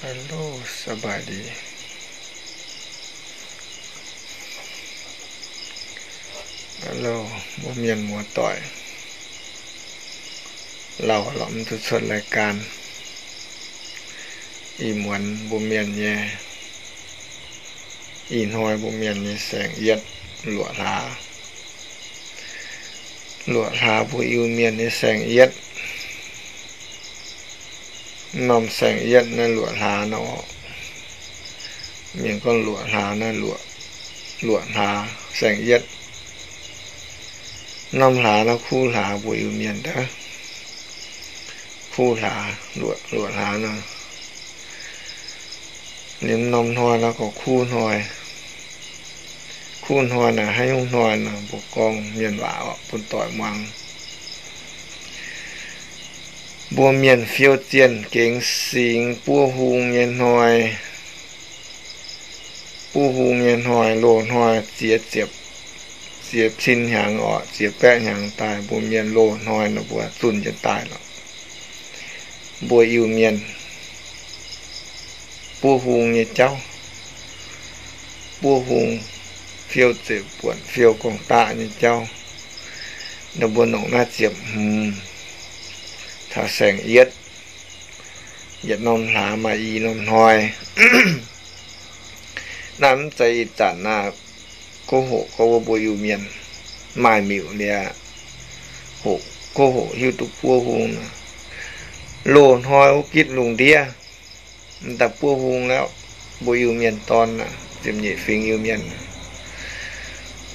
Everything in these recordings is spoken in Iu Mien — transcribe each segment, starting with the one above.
Hello, สบายดี. Hello, mbuo mienh muoz-doic. Lauh lorqc, mv duqv cuotv รายการ. Ih muonz mbuo mienh nyei, ih hnoi mbuo mienh nyei saeng-yietv, luoqc hlaax. Luoqc hlaax mbuo Iu-Mienh nyei saeng-yietv. Norm saeng-yietv naaiv luoqc hlaax nor, mienh gorngv luoqc hlaax naaiv, luoqc hlaax saeng-yietv. Norm hlaax naaiv kuv hlaax mbuo Iu-Mienh daaih, kuv hlaax, luoqc hlaax nor. Liemh norm hnoi naaiv gorngv kuv hnoi. Kuv hnoi naaic haaix nyungc hnoi nor, mbuo gorngv mienh waac orqc bun doic muangx. Mbuo mienh fiou zienh gengx singx buov hung nyei hnoi. Buov hung nyei hnoi, loz-hnoi ziex ziepc, ziex cin hnyangx orqc, ziex baeqv hnyangx daaih, mbuo mienh loz-hnoi nor mbuo zunh jienv daaih lorqc. Mbuo Iu-Mienh buov hung nyei jauv, buov hung fiou ziepc buonc fiou gong-daqv nyei jauv, ninh mbuo longc naaiv ziepc hmz taux saeng-yietv, yietc norm hlaax maaih i norm hnoi. Naaiv mv zeiz ih zanc naaiv, kov hoqc gorngv wuov mbuo Iu-Mienh maaih miuc liuz, hoqc, kov hoqc hiuv duqv buov hung. Loz-hnoi wuov gitv lungh ndiev, m'daaih buov hung lauh, mbuo Iu-Mienh dorn aac, ziepc nyeic fingx Iu-Mienh,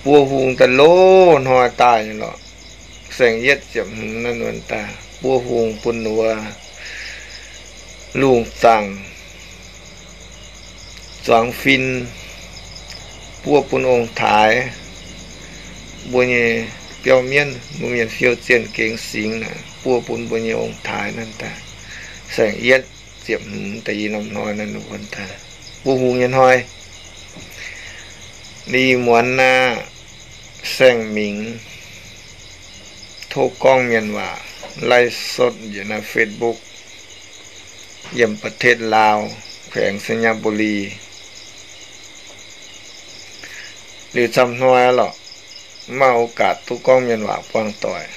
buov hung daaih loz-hnoi daaih nyei lorqc. Saeng-yietv ziepc hmz naaiv wuov daaih buov hung bun wuov lungh zaangc zuangx fin, buov bun ong-taaix, mbuo nyei biauv mienv, mbuo mienh fiou zienh gengx singx naaic, buov bun mbuo nyei ong-taaix naaiv daaih. Saeng-yietv ziepc hmz da'yietv norm hnoi naaiv wuov daaih buov hung nyei hnoi. Liuz ih muonz naaiv, Saeng Mingx tov gorngv mienh waac ไลฟ์สด njiec naaiv Facebook, yiem ประเทศลาว, แขวงไชยบุรี. Liuz camv hnoi lorqc, maaih โอกาส duqv gorngv mienh waac buangh doic.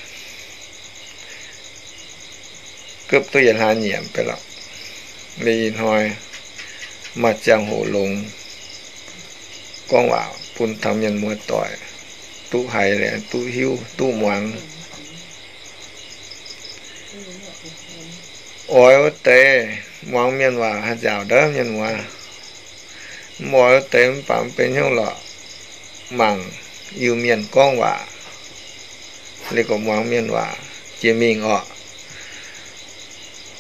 Gapv duqv yietc hlaax nyieqc mv bei lorqc. Liuz ih hnoi maaih ziangh hoc longx, gorngv waac bun taux mienh muoz-doic duqv haiz, duqv hiuv, duqv muangx. Oix wuov deix muangx mienh waac haaix nziaauc ndouv mienh muoz. Mv oix wuov deix mv baac mv benx hnyouv lorqc, mangc Iu-Mienh gorngv waac, liuz gorqv muangx mienh waac jiex mingh orqc.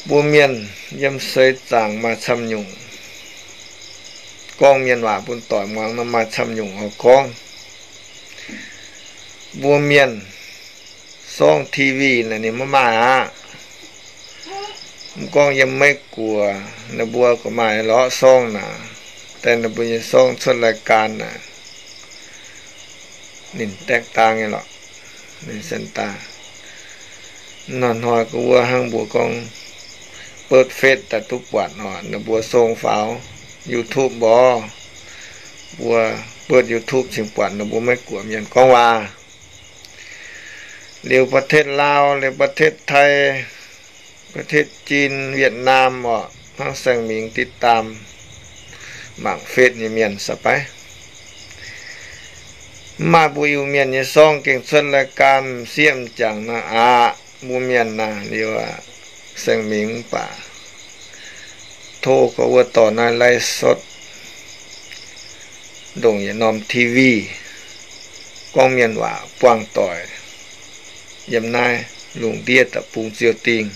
Mbuo mienh yiem seix zaangc maaih camv nyungc, gorngv mienh waac bun doic muangx nor maaih camv nyungc oix gorngv. Mbuo mienh sorng TV naaic ninh maiv maaih aqv. Mv gorngv yiem Meiv Guoqv, ninh mbuo gorqv maaih lorqc sorng naaic, daaih ninh mbuo nyei sorng cuotv รายการ naaic, ninh daeng dang nyei lorqc, ninh sen daaih. Hnoi-hnoi gorqv wuov hnangv mbuo gorngv เปิดเฟซ daaih duqv buatc orqc, ninh mbuo song faaux YouTube mborqv, mbuo เปิด YouTube cingx buatc ninh mbuo Meiv Guoqv mienh gorngv waac. Liuz ประเทศลาว, liuz ประเทศไทย, ประเทศจีน, เวียดนาม orqc, hnangv Saeng Mingx ติดตาม mangc Face nyei mienh สบาย. Mv maaih mbuo Iu-Mienh nyei sorng gengh cuotv รายการ m'sieqv m'jangc naaiv aqv. Mbuo mienh naaic liuz aqv, Saeng Mingx mv baac tov gorqv wuov dorh naaiv ไลฟ์สด ndongc yietc norm TV gorngv mienh waac buangh doic yiem naaiv lungh ndiev da'bung ziou dingh,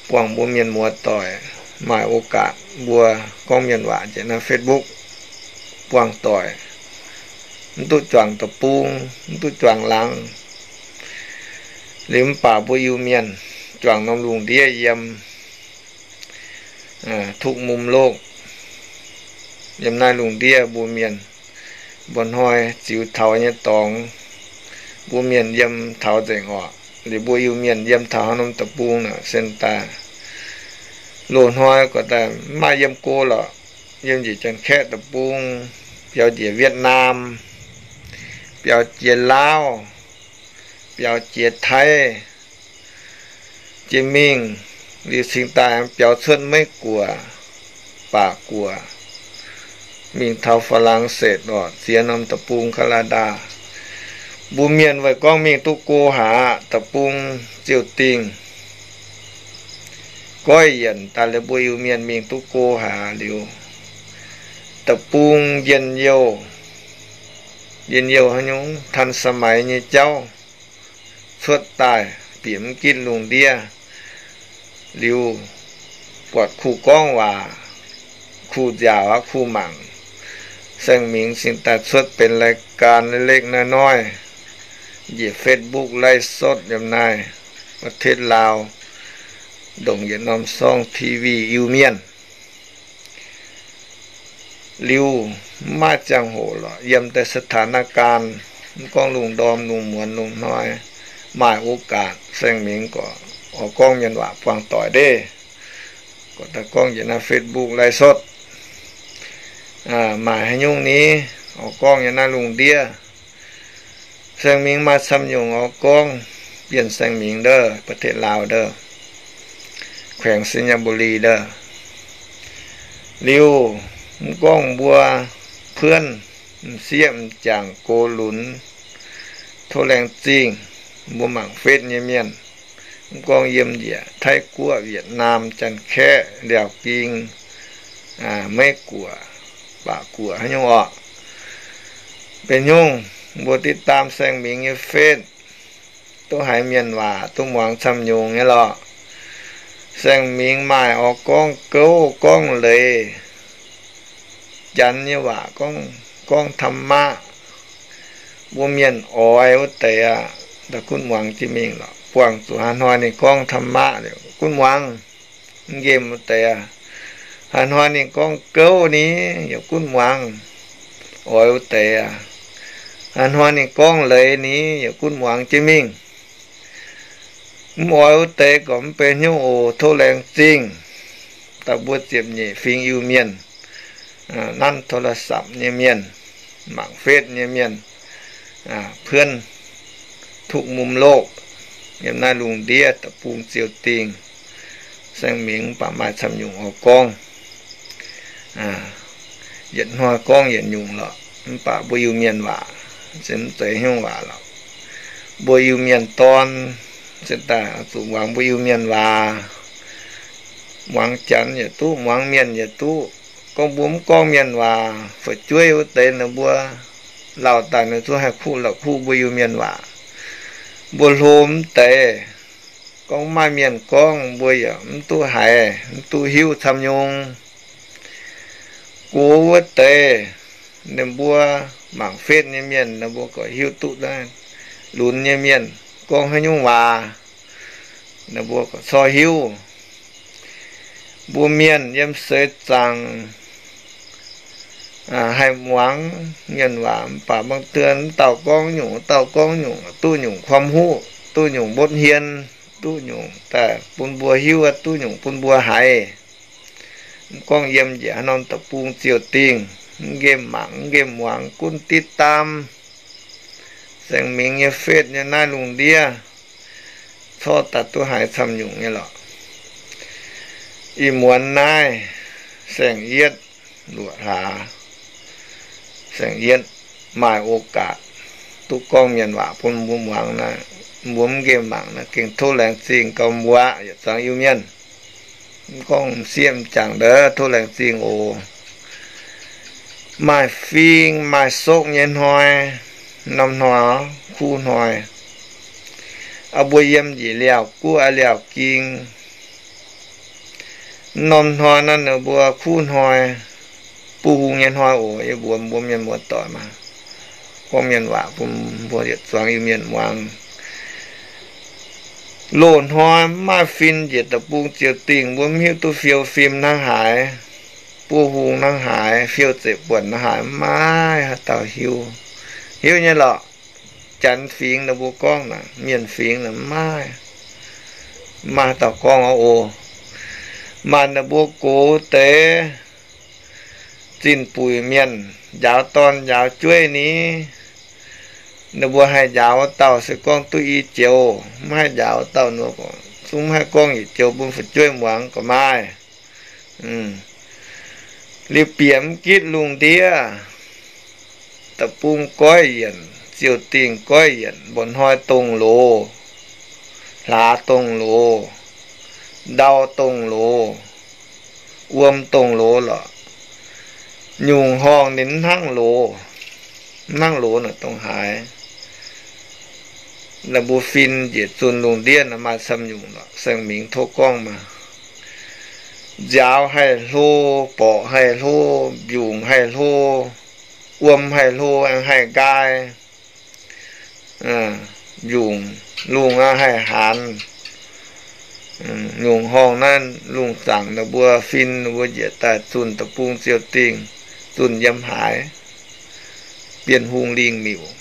buangh mbuo mienh muoz-doic maaih โอกาส mbuo gorngv mienh waac njiec naaiv Facebook buangh doic, mv duqv juangc da'bung, mv duqv juangc laangz. Liuz mv baac mbuo Iu-Mienh juangc norm lungh ndiev yiem ทุกมุมโลก, yiem naaiv lungh ndiev mbuo mienh mba'hnoi ziux taux nyei dorngx, mbuo mienh yiem taux nzengc orqc. Liuz mbuo Iu-Mienh yiem taux haaix norm deic-bung naaic, sen daaih Loz-hnoi gorqv daaih mv maaih yiem go lorqc. Yiem njiec Janx-Kaeqv deic-bung, biaux njiec Wietnam, biaux jiex Laauv, biaux jiex Taiv, jiex mingh liuz cingx daaih biaux cuotv Meiv-Guoqv, Baac-Guoqv, mingh taux Faa^lang^setv orqc, ziex norm deic-bung, Kaa^naa^ndaa. Mbuo mienh weic gorngv mingh duqv go haaix deic-bung ziouc dingh goiv yienc daaih liuz mbuo Iu-Mienh mingh duqv go haaix liuz, deic-bung njien-youh, njien-youh haaix nyungc ทันสมัย nyei jauv cuotv daaih bieqc mv gitv lungh ndiev liuz, buatc kuh gorngv waac, kuh nziaauc aqv, kuh mangc. Saeng Mingx cingx daaih cuotv benx รายการ latv lekv naaiv noih njiec Facebook ไลฟ์สด yiem naaiv ประเทศลาว, ndongc yietc norm sorng TV Iu-Mienh. Liuz mv maaih ziangh hoc lorqc, yiem deix สถานการณ์, mv gorngv lungh ndorm lungh muonz lungh hnoi, maaih โอกาส Saeng Mingx gorqv oix gorngv mienh waac buangh doic ndeic, gorqv daaih gorngv njiec naaiv Facebook ไลฟ์สด. Maaih haaix nyungc ni, oix gorngv yiem naaiv lungh ndiev. Saeng Mingx maaih camv nyungc oix gorngv, Bienh Saeng Mingx ndov, ประเทศลาว ndov, แขวง ไชยบุรี ndov. Liuz mv gorngv mbuo เพื่อน m'sieqv m'jangc gox lunx, tov laengz zingh, mbuo mangc Feb nyei mienh, mv gorngv yiem njiec Taiv-Guoqv, Wietnam, Janx-Kaeqv, Liaauc Ging, Meiv-Guoqv, Baac-Guoqv haaix nyungc orqc, benx nyungc mbuo ติดตาม Saeng Mingx nyei Feb, duqv haiz mienh waac duqv muangx camv nyungc nyei lorqc. Saeng Mingx maaih oix gorngv gouv gorngv leiz, Janx nyei waac gorngv, gorngv ธรรมะ, mbuo mienh oix wuov deix aqv, daaih gunv muangx jiex mingh lorqc. Buangh zuqc haaix hnoi ninh gorngv ธรรมะ liuz gunv muangx. Mv nqemh wuov deix aqv, haaix hnoi ninh gorngv gouv ni, yaac gunv muangx, oix wuov deix aqv. Haaix hnoi ninh gorngv leiz ni, yaac gunv muangx jiex mingh. Mv oix wuov deix gorqv mv benx hnyouv oc. Tov laengz zingh daaih mbuo ziepc nyeic fingx Iu-Mienh, nanv โทรศัพท์ nyei mienh, mangc Feb nyei mienh, เพื่อนทุกมุมโลก yiem naaiv lungh ndiev deic-bung ziouc dingh. Saeng Mingx mv baac maaih camv nyungc oix gorngv. Yietc hnoi gorngv yietc nyungc lorqc, mv baac mbuo Iu-Mienh waac se mv zeiz hnyouv waac lorqc. Mbuo Iu-Mienh dorn se daaih zuqc muangx mbuo Iu-Mienh waac. Muangx Janx yietc duqv, muangx Mienh yietc duqv. Gorngv mbuo mv gorngv Mienh waac, fu'jueiv wuov deix ninh mbuo lauh daaih ninh zungv haih kuv la'kuv mbuo Iu-Mienh waac. Mbuo hlo mv deix, gorngv maaih mienh gorngv mbuo yaac mv duqv haiz, mv duqv hiuv camv nyungc. Gox wuov deix, ninh mbuo mangc Feb nyei mienh ninh mbuo gorqv hiuv duqv naaiv. Lunx nyei mienh gorngv haaix nyungc waac, ninh mbuo gorqv corc hiuv. Mbuo mienh yiem seix zaangc haih muangx mienh waac mv baac mangc dien mv dauh gorngv nyungc, dauh gorngv nyungc, duqv nyungc ความรู้, duqv nyungc บทเรียน, duqv nyungc daaih bun mbuo hiuv, duqv nyungc bun mbuo haiz. Mv gorngv yiem njiec haaix norm deic-bung ziouc dingh, mv nqemh mangc mv nqemh muangx gunv ติดตาม Saeng Mingx nyei Feb nyei naaiv lungh ndiev, corc daaih duqv haiz camv nyungc nyei lorqc. Ih muonz naaiv saeng-yietv luoqc hlaax, saeng-yietv maaih โอกาส duqv gorngv mienh waac bun mbuo muangx naaiv, mbuo mv nqemh mangc naaiv gengh tov laengz zingh gauh mbuo aqv, yietc zuangx Iu-Mienh. Mv gorngv m'sieqv m'jangc ndov, tov laengz zingh oc. Maaih fing maaih sokv nyei hnoi, norm hnoi, kuv hnoi, aa, mbuo yiem njiec Liaauc Guoqv, Liaauc Ging, norm hnoi naaiv ninh mbuo kuv hnoi, buv hung nyei hnoi oc. Yie mbuox mbuo mienh muoz-doic maah, gorngv mienh waac bun mbuo yietc zuangx Iu-Mienh muangx. Loz-hnoi mv maaih fim njiec deic-bung ziouc dingh, mbuo mv hiuv duqv fiou fim hnangv haaix, buv hung hnangv haaix, fiou zeiv buonc hnangv haaix, mv maaih haaix dauh hiuv. Hiuv nyei lorqc, Janx fingx naaiv mbuo gorngv naaic, Mienh fingx naaic mv maaih, mv maaih haaix dauh gorngv oc. Maaih ninh mbuo gox deix zinh buic mienh njaaux dorn njaaux jueiv ni, ninh mbuo haih njaaux wuov dauh se gorngv duqv i joux, mv haih njaaux wuov dauh nor, zungv mv haih gorngv yietc joux bun fu'jueiv muangx ga'maaih. Liuz bieqc mv gitv lungh ndiev, deic-bung goiv yienc, ziouc dingh goiv yienc, mba'hnoi dongh loz, hlaax dongh loz, ndau dongh loz, wuom dongh loz lorqc. Nyungc horngh ninh mv hnangv loz, mv hnangv loz naaic dongh haaix. Ninh mbuo fin njiec zunh lungh ndiev maaih camv nyungc lorqc, Saeng Mingx tov gorngv maah. Nziaaux haih hlo, borqc haih hlo, mbiungc haih hlo, wuom haih hlo, aengx haih nqaai. Mbiungc lungh aqv haih haanz. Nyungc horngh naaiv lungh zaangc ninh mbuo fin, ninh mbuo njiec daaih zunh deic-bung ziouc dingh, zunh yiem haaix, Bienh Hungh Lingh Miuc.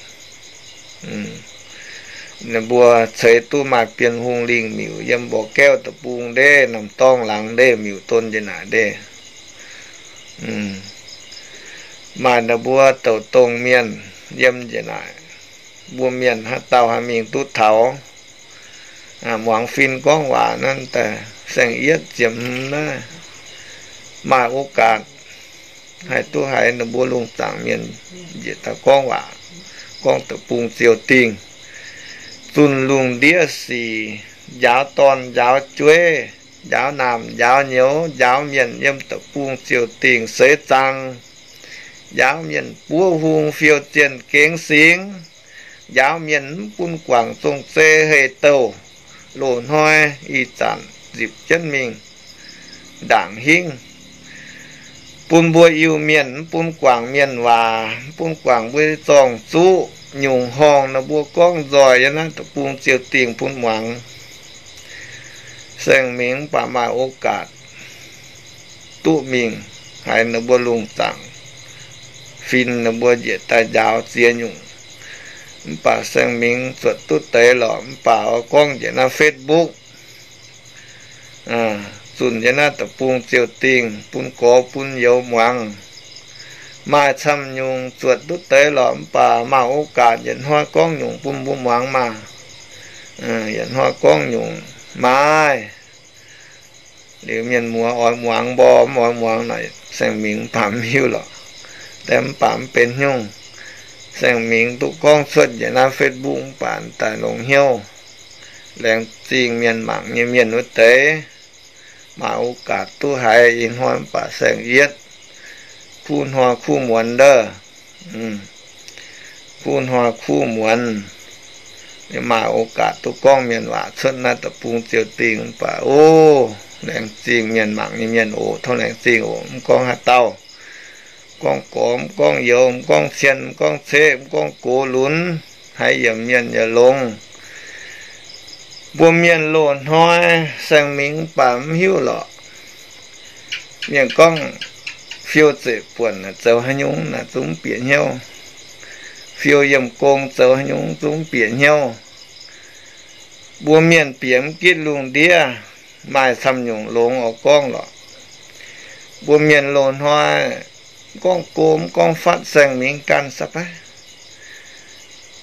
Ninh mbuo ceix duqv maaih Bienh Hungh Lingh Miuc yiem Mborqv Gaeqv deic-bung ndeic, Namh Dorngh laangz ndeic, miuc don njiec naaic ndeic. Maaih ninh mbuo douc dongh mienh yiem njiec naaic. Mbuo mienh haaix dauh haih mingh duqv taux, muangx fin gorngv waac naaiv daaih saeng-yietv ziepc hmz naaiv, maaih โอกาส haih duqv haiz ninh mbuo lungh zaangc mienh njiec daaih gorngv waac, gorngv deic-bung ziouc dingh. Zunh lungh ndiev sic, njaaux dorn njaaux jueiv, njaaux naamh njaaux nyouz, njaaux mienh yiem deic-bung ziouc dingh seix zaangc, njaaux mienh buov hung fiou zienh gengx singx, njaaux mienh mv bun guangc zong zei hei douh, loz-hnoi ih zanc nzipc jienv mingh ndaangc hingv, bun mbuo Iu-Mienh mv bun guangc mienh waac, mv bun guangc mbuo zorng-zuqv. Nyungc horngh ninh mbuo gorngv nzoih yiem naaiv deic-bung ziouc dingh bun muangx. Saeng Mingx mv baac maaih โอกาส duqv mingh haiz ninh mbuo lungh zaangc fin ninh mbuo njiec daaih njaaux ziex nyungc. Mv baac Saeng Mingx zuotc duqv deix lorqc, mv baac oix gorngv njiec naaiv Facebook, zunh yiem naaiv deic-bung ziouc dingh bun gorx bun youz muangx. Maaih camv nyungc zuotc duqv deix lorqc, mv baac maaih โอกาส yietc hnoi gorngv nyungc bun mbuo muangx maah. Yietc hnoi gorngv nyungc maaih. Liuz mienh muoz oix muangx mborqv, mv oix muangx naaic, Saeng Mingx mv baac mv hiuv lorqc. Daaih mv baac mv benx haaix nyungc, Saeng Mingx duqv gorngv cuotv njiec naaiv Facebook mv baac daaih longx hnyouv. Laengz zingh mienh mangc nyei mienh wuov deix. Maaih โอกาส duqv haiz ih hnoi mv baac saeng-yietv, kuv hnoi kuv muonz ndov, kuv hnoi kuv muonz, maaih โอกาส duqv gorngv mienh waac cuotv naaiv deic-bung ziouc dingh mv baac o, laengz zingh mienh mangc nyei mienh oc. Tov laengz zingh oc. Mv gorngv haaix dauh, gorngv gorx mv gorngv youz, mv gorngv cien mv gorngv ceqv, mv gorngv gox lunx, haiz yiemc mienh yaac longx. Mbuo mienh loz-hnoi, Saeng Mingx mv baac mv hiuv lorqc. Mienh gorngv fiou zeqc buonc zoux haaix nyungc naaic zungv mv bieqc hnyouv. Fiou yiemh gong zoux haaix nyungc zungv mv bieqc hnyouv. Mbuo mienh bieqc mv gitv lungh ndiev, maaih camv nyungc longx oix gorngv lorqc. Mbuo mienh loz-hnoi mv gorngv go mv gorngv fatv, Saeng Mingx ganh sa baiv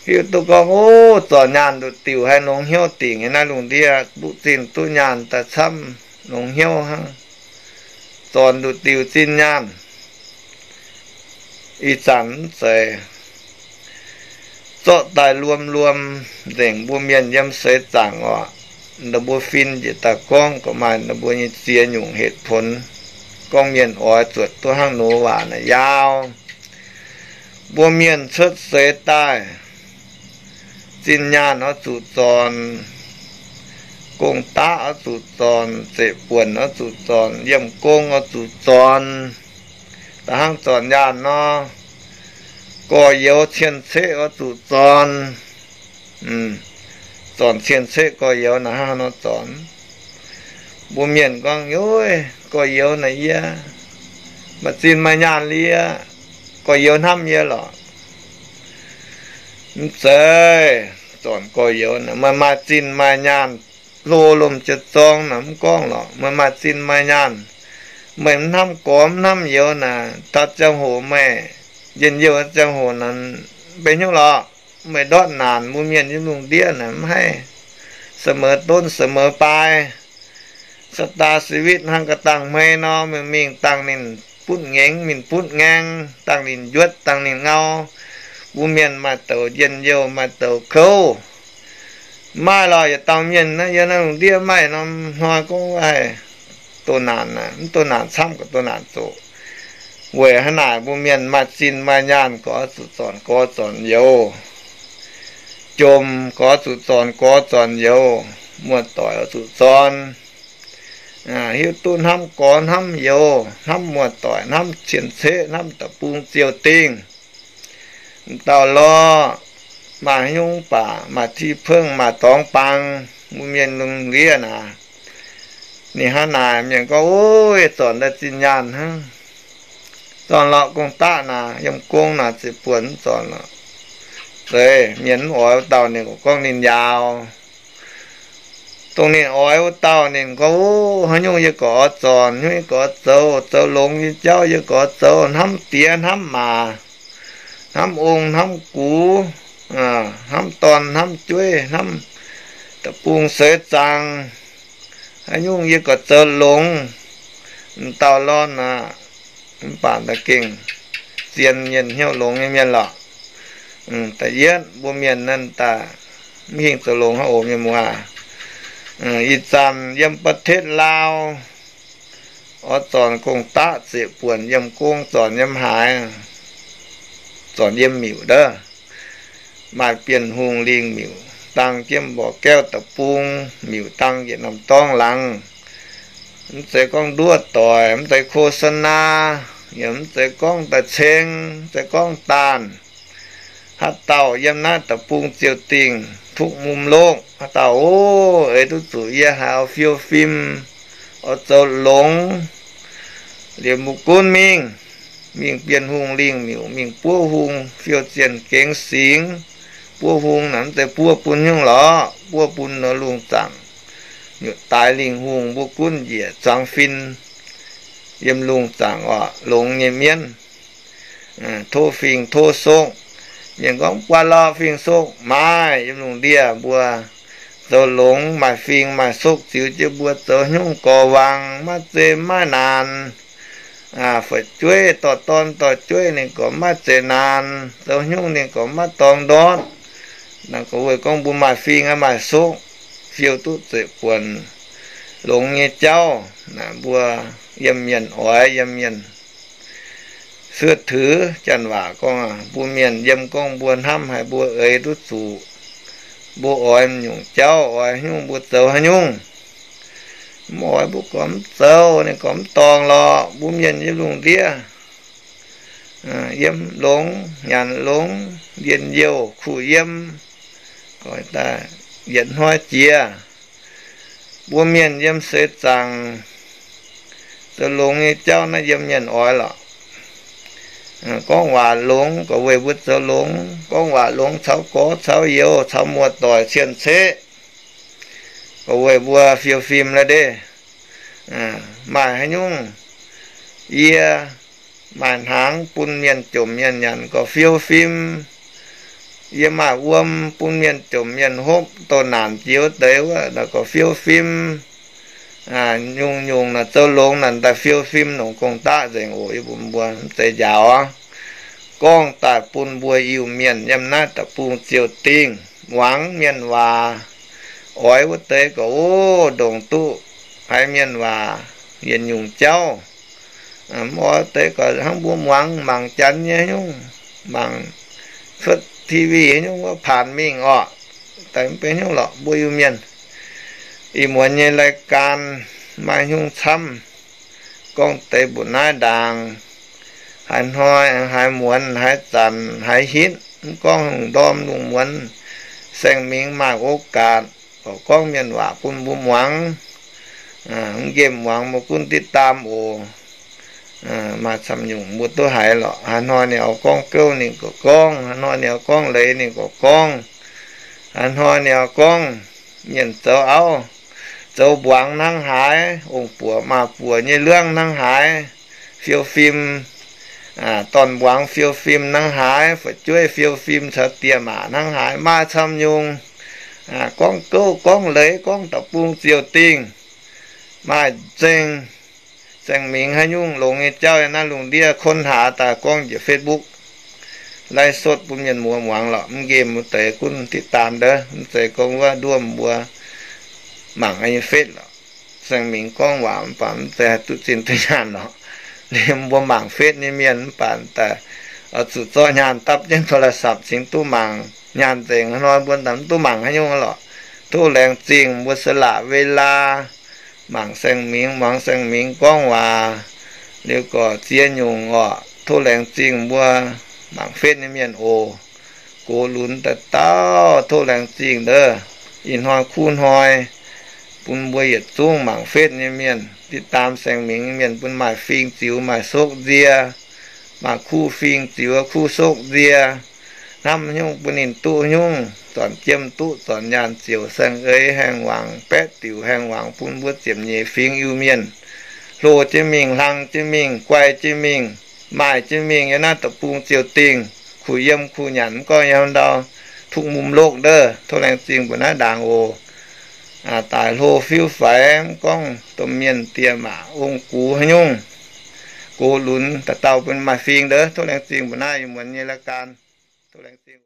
hiuv duqv gorngv, o, zorc nyaanh nduqc diuc haiz longx hnyouv dingc nyei naaiv lungh ndiev, duqv zinh duqv nyaanh daaih camv longx hnyouv hnangv. Zorc nduqc diuc zinh nyaanh, ih zanc mv zeiz, zorqv daaih luom luom nzengc mbuo mienh yiem seix zaangc oc. Ninh mbuo fin njiec daaih gorngv gorqv maaih ninh mbuo nyei ziex nyungc เหตุผล, gorngv mienh oix zuotc duqv hnangv nor waac naaic yaac mbuo mienh cuotv seix daaih, zinh nyaanh oix zuqc zornc, gong-daqv oix zuqc zornc, zeqc buonc oix zuqc zornc, yiemh gong oix zuqc zornc. Da'hnangv zornc nyaanh nor, gorx-youz cien-ceqv oix zuqc zornc. Zornc cien-ceqv gorx-youz naaic hnangv haaix nor zornc? Mbuo mienh gorngv, yoi, gorx-youz naaic yie maaih zinh maaih nyaanh liuz, gorx-youz hnamv yie lorqc. Mv zeiz, zornc gorx-youz naaic maaih, maaih zinh maaih nyaanh, hlo lomh jiex zorng naaic mv gorngv lorqc. Meih maaih zinh maaih nyaanh, meih mv hnamv gorx mv hnamv youz naaic, taux ziangh hoc meih njien-youh ziangh hoc naaic, mv benx hnyouv lorqc. Meih ndortv naanc, mbuo mienh yiem lungh ndiev naaic mv haih เสมอต้นเสมอปลาย. ชะตาชีวิต hnangv ga'dangh hmei nor, meih mingh dangh ninh butv ngaengx, mingh butv ngaengx, dangh ninh njuotv, dangh ninh ngau. Mbuo mienh maaih douz njien-youh, maaih douz kouv. Maaih lorqc, yietc dauh mienh naaiv yiem naaiv lungh ndiev maaih norm hnoi gorngv haih doh naanc, mv doh naanc camv, gauh doh naanc zoqc. Weic hnangv naaic mbuo mienh maaih zinh maaih nyaanh gorx zuqc zornc gorx zornc youz. Jomc gorx zuqc zornc gorx zornc youz, muoz-doic oix zuqc zorn. Hiuv duqv hnamv gorx hnamv youz, hnamv muoz-doic, hnamv cien-ceqv, hnamv deic-bung ziou-dingh. Dauh lorh maaih hnyouv baac maaih ti pengv, maaih dorngx bang, mbuo mienh lungh ndiev naaic. Ninh hnangv naaic, mienh gorngv, Ov, zornc daaih zinh nyaanh hnangv. Zornc lorqc, gong-daqv naaic, yiem gong naaic, ziepc buonc mv zornc lorqc. Zeiz mienh mv oix wuov dauh, ninh gorngv ninh njaaux. Dongh ninh oix wuov dauh ninh gorngv, Ov, haaix nyungc yie gorqv oix zornc, haaix nyungc yie gorqv oix zoux, zoux longx nyei jauv yie gorqv oix zoux, hnamv diex hnamv maac, hnamv ong hnamv gux, hnamv dorn hnamv jueiv, hnamv deic-bung seix zaangc, haaix nyungc yie gorqv zoux longx. M'dauh lorh naaic, mv baac da'gengh zien mienh, hnyouv longx nyei mienh lorqc. Da'yietv mbuo mienh naaiv daaih mv hingh zoux longx hnangv oc mienh muoz. Ih zanc yiem ประเทศลาว oix zornc gong-daqv ziepc buonc, yiem gong zornc yiem haaix, zornc yiem miuc ndov. Maaih Bienh Hungh lingh miuc, dang jienv Mborqv Gaeqv deic-bung, miuc dang yietc norm dorngx laangz. Mv zeiz gorngv nduov doic, mv zeiz โฆษณา, yaac mv zeiz gorngv daaih ceng, mv zeiz gorngv daanh. Haaix dauh yiem naaiv deic-bung ziou-dingh ทุกมุมโลก, haaix dauh, ov, eix duqv zuqc yie haiz oix fiou fim, oix zoux longx, liemh mbuo gunv mingh, mingh Bienh Hungh lingh miuc, mingh buov hung fiou zienh gengx singx. Buov hung naaic mv zeiz buov bun nyungc lorqc, buov bun nor lungh zaangc. Nyutc daaix lingh hungh mbuo gunv njiec zuangx fin yiem lungh zaangc oc, longx nyei mienv. Tov fing tov sokv. Mienh gorngv, Buatc lorqc fing sokv? Maaih. Yiem lungh ndiev mbuo zoux longx maaih fing maaih sokv ziux jienv mbuo zoux haaix nyungc gorx wangc, maiv zeiz maiv naanc. Fu'jueiv dorh dorn dorh jueiv ninh gorx maiv zeiz naanc, zoux haaix nyungc ninh gorx maiv dorngx ndortv. Naaiv gorx weic gorngv mbuo maaih fing maaih sokv, fiou duqv zeiv buonc longx nyei jauv. Naaiv mbuo yiem mienh oix, yiem mienh เชื่อถือ. Janx waac gorngv, mbuo mienh yiem gorngv mbuo hnamv haic, mbuo eix duqv zuqc. Mbuo oix nyungc jauv, oix haaix nyungc mbuo zoux haaix nyungc. Mv oix mbuo gorx mv zoux, ninh gorx mv dorngx lorqc. Mbuo mienh yiem lungh ndiev, yiem longx, nyanc longx, njien-youh, kuh yiem, yietc hnoi jiex. Mbuo mienh yiem seix zaangc zoux longx nyei jauv naaiv yiem mienh oix lorqc. Gorngv waac longx gorx weic mbuo zoux longx, gorngv waac longx caux gorx caux youz caux muoz-doic cien-ceqv gorx weic mbuo fiou fim la'deix. Maaih haaix nyungc yie maaih hnaangx bun mienh jomc mienh nyanc gorx fiou fim, yie maaih wuom bun mienh jomc mienh hopv, doh naanc jiex wuov deix wuov gorx fiou fim. Nyungc-nyungc naaic zoux longx naaic daaih fiou fim nongc gong-daqv nzengc oc. Yie mbuo mv zeiz njaaux. Gorngv daaih bun mbuo Iu-Mienh yiem naaiv deic-bung ziou-dingh muangx mienh waac, oix wuov deix gorx, ov, ndongc duqv haiz mienh waac yietc nyungc jauv. Mv oix deix gorx hnangv mbuo muangx mangc janx nyei nyungc, mangc cuotv T V nyungc wuov paanx mingh orqc. Daaih mv benx nyungc lorqc, mbuo Iu-Mienh ih muonz nyei รายการ maaih nyungc camv. Gorngv deix mbuoqc naaiv ndaangc, haaix hnoi, haaix muonz, haaix zanc, haaix hitv, mv gorngv hungh ndorm lungh muonz, saeng-mingx maaih โอกาส gorx gorngv mienh waac bun mbuo muangx. Mv nqemh muangx mbuo gunv ติดตาม oc. Maaih camv nyungc mbuo duqv haiz lorqc. Haaix hnoi ninh oix gorngv gouv ninh gorx gorngv, haaix hnoi ninh oix gorngv leiz ninh gorx gorngv, haaix hnoi ninh oix gorngv mienh zoux auv, zoux mbuangz hnangv haaix, ong-buoc maa-buoc nyei liangv hnangv haaix, fiou fim, dorn-mbuangz fiou fim hnangv haaix, fu'jueiv fiou fim caux diex maac hnangv haaix, maaih camv nyungc. Gorngv gouv, gorngv leiz, gorngv da'bung ziouc dingh, maaih nzengc. Saeng Mingx haaix nyungc longx nyei jauv yiem naaiv lungh ndiev ค้นหา daaih gorngv njiec Facebook, ไลฟ์สด bun mienh muoz muangx lorqc. Mv nqemh mbuo deix gunv ติดตาม ndov, mv zeiz gorngv wuov nduov mbuo mangc nyei fetv lorqc. Saeng Mingx gorngv waac mv baac mv zeiz haih duqv zinh duqv nyaanh lorqc. Liemh mbuo mangc fetv nyei mienh mv baac daaih oix zuqc zorqv nyaanh dapv jienv โทรศัพท์ cingx duqv mangc. Nyaanh nzengc hnoi mbuo daaih mv duqv mangc haaix nyungc lorqc. Tov laengz zingh mbuo สละเวลา mangc Saeng Mingx, muangx Saeng Mingx gorngv waac, liuz gorqv ziex nyungc orqc. Tov laengz zingh mbuo mangc fetv nyei mienh oc. Gox lunx daaih dauh, tov laengz zingh ndov. Ih hnoi kuv hnoi bun mbuo yietc zungv mangc fetv nyei mienh, ติดตาม Saeng Mingx nyei mienh bun maaih fing ziux maaih sokv nzie, maaih kuv fing ziux kuv sokv nzie. Hnamv nyungc bun ninh duqv nyungc, zornc jiem duqv zornc nyaanh ziouc saeng-eix haengh wangc, baeqv diuc haengh wangc bun mbuo ziepc nyeic fingx Iu-Mienh. Hlo jienv mingh, hlang jienv mingh, guai jienv mingh, maaih jienv mingh, yiem naaiv deic-bung ziouc dingh, kuh yiem kuh nyanc, mv gorngv yiem ndau ทุ่งมุมโลก ndov. Tov laengz zingh mbuo naaiv ndaangc oc. Daaih hlo fiuv-faix, mv gorngv domh mienh diex maac ong-gux haaix nyungc, gox lunx daaih dauh bun maaih fing ndov. Tov laengz zingh mbuo naaiv ih muonz nyei รายการ. Tov laengz zingh.